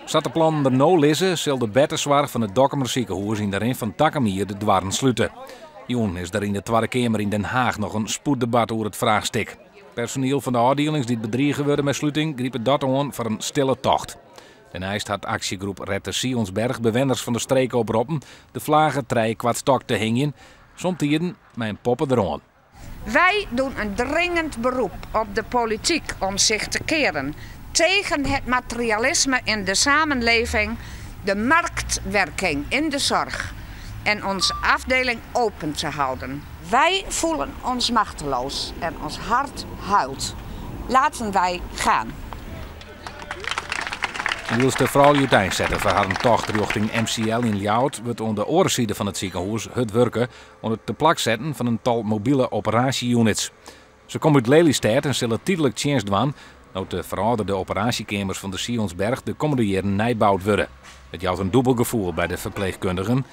Sa't de plannen der no lizze, sil de bertesoarch fan it Dokkumer sikehûs yn de rin fan takom jier de doarren slute. Jûn is der yn de Twadde Keamer yn Den Haach noch in spoeddebat oer it fraachstik. Personiel fan de ôfdielings dy't bedrige wurde mei sluting gripe dat oan foar in stille tocht. Dêrneist hat aksjegroep Red de Sionsberg bewenners fan de streek oproppen de flage trijekwartstok te hingjen, somtiden mei in poppe deroan. Wij doen een dringend beroep op de politiek om zich te keren tegen het materialisme in de samenleving, de marktwerking in de zorg en onze afdeling open te houden. Wij voelen ons machteloos en ons hart huilt. Laten wij gaan. En wylst de froulju úteinsette foar harren tocht rjochting MCL yn Ljouwert, wurdt oan de oare side fan it sikehûs hurd wurke oan it te plak setten fan in tal mobile operaasje-units. Se komme út Lelystêd en sille tydlik tsjinst dwaan no't de ferâlderde operaasjekeamers fan de Sionsberg de kommende jierren nijboud wurde. It jout in dûbel gefoel by de ferpleechkundigen.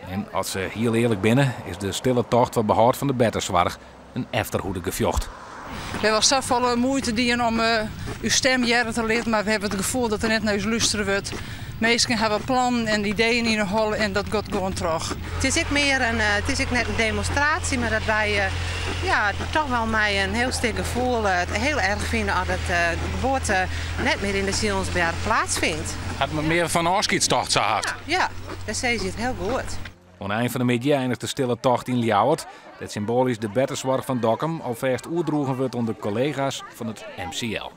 En as se hiel earlik binne, is de stille tocht foar behâld fan de bertesoarch in efterhoedegefjocht. We hawwe safolle muoite dien om ús stim hearre te litten, mar we hawwe it gefoel dat der net nei ús lústere wurdt. Minsken hawwe plannen en ideeën yn 'e holle en dat giet gewoan troch. It is ek mear in, it is ek net in demonstraasje, mar dat wy ja, toch wol mei in hiel stik gefoel it hiel erch fine as it de geboarte net mear yn de Sionsberg plaatsfynt. Hat mear fan ôfskiedstocht sa hard. Ja, dêr sizze je it hiel goed. Oan de ein fan de middei einiget de stille tocht yn Ljouwert, dêr't symboalysk de bertesoarch fan Dokkum alfêst oerdroegen wurdt oan de kollega's fan it MCL.